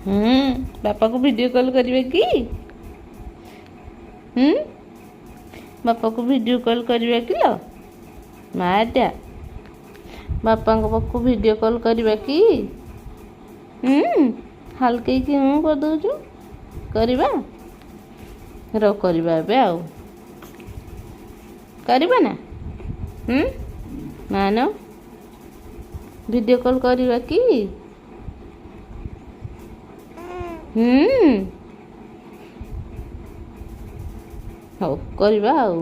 ହୁଁ, ବାପାକୁ video call କରିବା କି? ହୁଁ, ବାପାକୁ ଭିଡ଼ିଓ କଲ୍ କରିବା କି ଲୋ ମାଟା? ବାପାଙ୍କ ପାଖକୁ ଭିଡ଼ିଓ କଲ୍ କରିବା କି? ହୁଁ, ହାଲକେଇକି ହୁଁ କରିଦେଉଛୁ। କରିବା ର, କରିବା ଏବେ ଆଉ କରିବା ନା? ହୁଁ, ମାନ ଭିଡ଼ିଓ କଲ୍ କରିବା କି? ହୁଁ, ହଉ କରିବା ଆଉ।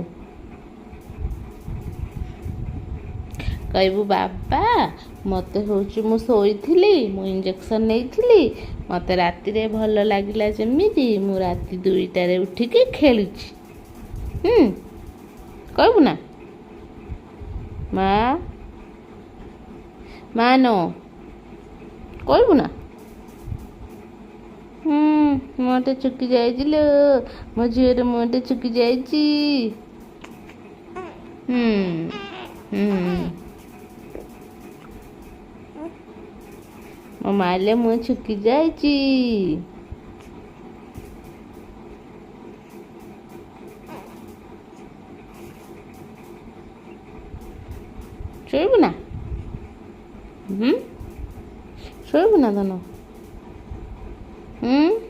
କହିବୁ ବାବା ମୋତେ ହେଉଛି, ମୁଁ ଶୋଇଥିଲି, ମୁଁ ଇଞ୍ଜେକ୍ସନ୍ ନେଇଥିଲି, ମୋତେ ରାତିରେ ଭଲ ଲାଗିଲା ଯେମିତି ମୁଁ ରାତି 2ଟାରେ ଉଠିକି ଖେଳୁଛି। ହୁଁ, କହିବୁ ନା ମା? ମାନ କହିବୁ ନା? ହୁଁ, ମୁହଁଟା ଚୁକି ଯାଇଛି ଲୋ, ମୋ ଝିଅର ମୁହଁଟା ଚୁକି ଯାଇଛି। ହୁଁ ହୁଁ, ମୋ ମାଲେ ମୁହଁ ଚୁକି ଯାଇଛି। ଶୋଇବୁ ନା? ହୁଁ, ଶୋଇବୁ ନା ଧନ? ହୁଁ।